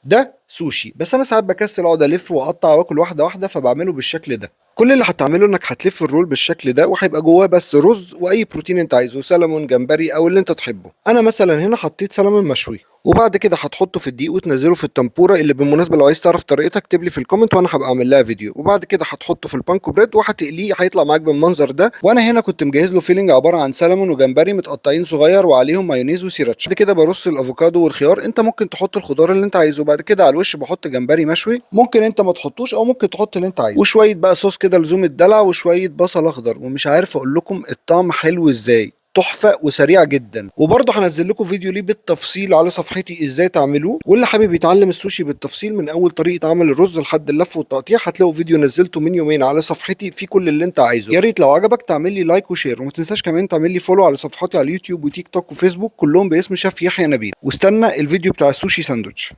ده سوشي، بس انا ساعات بكسل اقعد الف واقطع واكل واحدة واحده، فبعمله بالشكل ده. كل اللي هتعمله انك هتلف ال roll بالشكل ده، وهيبقى جواه بس رز واي بروتين انت عايزه، سلمون، جمبري، او اللي انت تحبه. انا مثلا هنا حطيت سلمون مشوي. وبعد كده هتحطه في الدقيق وتنزله في التمبورا، اللي بالمناسبة لو عايز تعرف طريقتها اكتب لي في ال comment وانا هبقى اعمل لها فيديو. وبعد كده هتحطه في ال panko bread وهتقليه، هيطلع معاك بالمنظر ده. وانا هنا كنت مجهز له filling عبارة عن سلمون وجمبري متقطعين صغير وعليهم مايونيز وسيراتشا. بعد كده برص الافوكادو والخيار، انت ممكن تحط الخضار اللي انت عايزه. بعد كده على الوش بحط جمبري مشوي، ممكن انت ما تحطوش او ممكن تحط اللي انت عايزه، وشوية بقى صوص كده لزوم الدلع، وشوية بصل اخضر. ومش عارف اقول لكم الطعم حلو ازاي، تحفة وسريعة جدا. وبرضه هنزل لكم فيديو ليه بالتفصيل على صفحتي ازاي تعملوه. واللي حابب يتعلم السوشي بالتفصيل من اول طريقه عمل الرز لحد اللف والتقطيع، هتلاقوا فيديو نزلته من يومين على صفحتي في كل اللي انت عايزه. يا ريت لو عجبك تعمل لي like و share، وما تنساش كمان تعمل لي follow على صفحاتي على اليوتيوب وتيك توك وفيسبوك، كلهم باسم شيف يحيى نبيل. واستنى الفيديو بتاع السوشي ساندويتش.